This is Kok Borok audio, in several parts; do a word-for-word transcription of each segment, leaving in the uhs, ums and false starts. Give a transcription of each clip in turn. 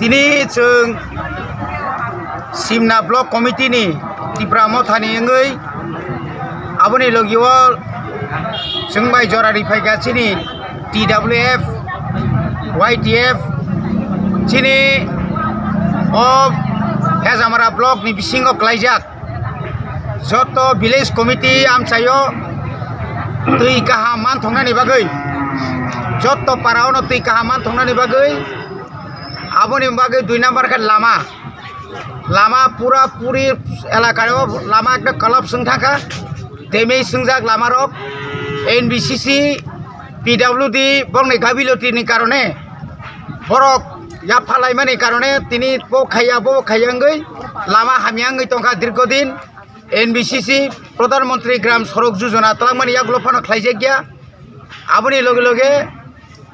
Tini chwng Simna Block Committee ni Tipra Motha ni wngwi aboni logi o chwng bai jora ri phaikha chini T W F, Y T F, chini o Hejamara Block ni bisingo klaijak. Joto village committee amchaio twi kaham manthoknani bagwi, joto para ono twi kaham manthoknani bagwi, aboni bagwi dui number khe lama. Lama pura puri elakao lama ekta collapse wng thangkha, damage wngjak lamarok. N B C C, P W D bongni gabilotini karone borok yapha laimani karone tini bo khaiya bo khaiya wngwi lama hamya wngwi tongkha dirghodin. N B C C Pradhan Mantri Gram Sorok Yojana twlangmani yagulo phano khlaijakya. Aboni loge loge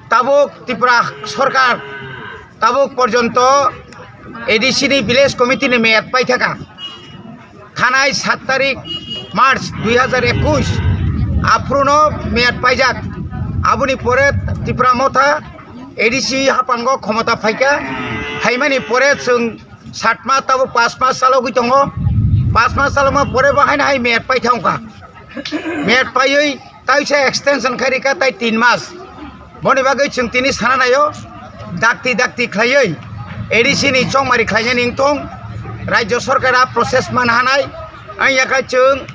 tabuk Tripura Sorkar tabuk porjonto A D C ni Village Committee ni meyad paithaka. Thanai sat tarik March dui hajar ekush, aphuru no meyad paijak. Aboni pore Tipra Motha A D C haphango khomota phaikha. Phaimani pore chwng sat mas tabo pas mas chalogwi tongo. Pas mas chalokma pore bo haino hai meyad paithangkha. Meyad paiwi taisa extension khairikha tai tin mas. Boni bagwi chwng tini sana naio, dakti dakti khlaiwi A D C ni chongmari khlainani wngthung, Rajya Sorkar a process man hanai. Ang yakhai chwng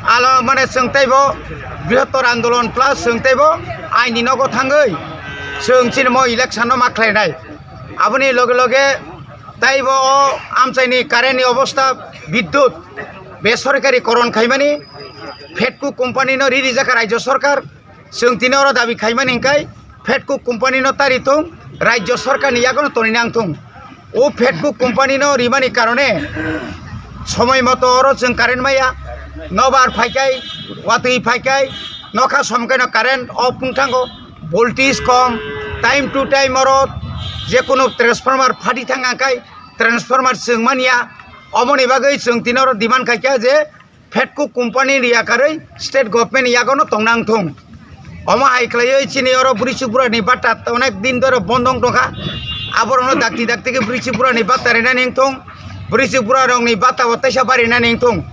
alo mane chwng teibo brihottor andolon plus chwng teibo aini nogo thangwi chwng chini mo election no ma khlainai. Aboni loge loge teibo o amchaini current ni obostha, bidyut besorkari koron khaimani, Fedco company no ri rijak Rajya Sorkar. Chwng tini oro dabi khaimani hwnkhe Fedco company no tari thung, Rajya Sorkar ni yago no toni nang thung. O Fedco company no rimani karone somoi moto oro chwng current maya, nobar phaikai, watwi phaikai, nokha somkai no current off wng thango, voltage kom, time to time oro jekunu transformer phati thang angkai, transformer chwng manya, omoni bagwi chwng tini oro demand khaikha je Fedco company riya karwi state government ni yago no tong nang thung. Omo hai khlaiwi chini oro bwrwi chubura ni bata onek din doro bondong tongkha. Aborok no dakti dakti khe bwrwi chubura ni bata rina ning thung. Bwrwi chubura rok ni bata bo teisa bari na ning thung.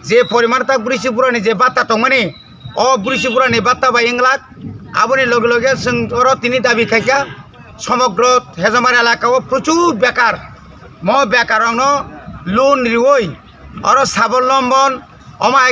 Je poriman tak bwrwi chubura ni je bata tongmani, o bwrwi chubura ni bata bai wng lak. Aboni loge loge chwng oro tini dabi khaikha somogro Hejamara elaka o prochur bekar. Mo bekar rok no loan riwi oro sabol lombon omo hai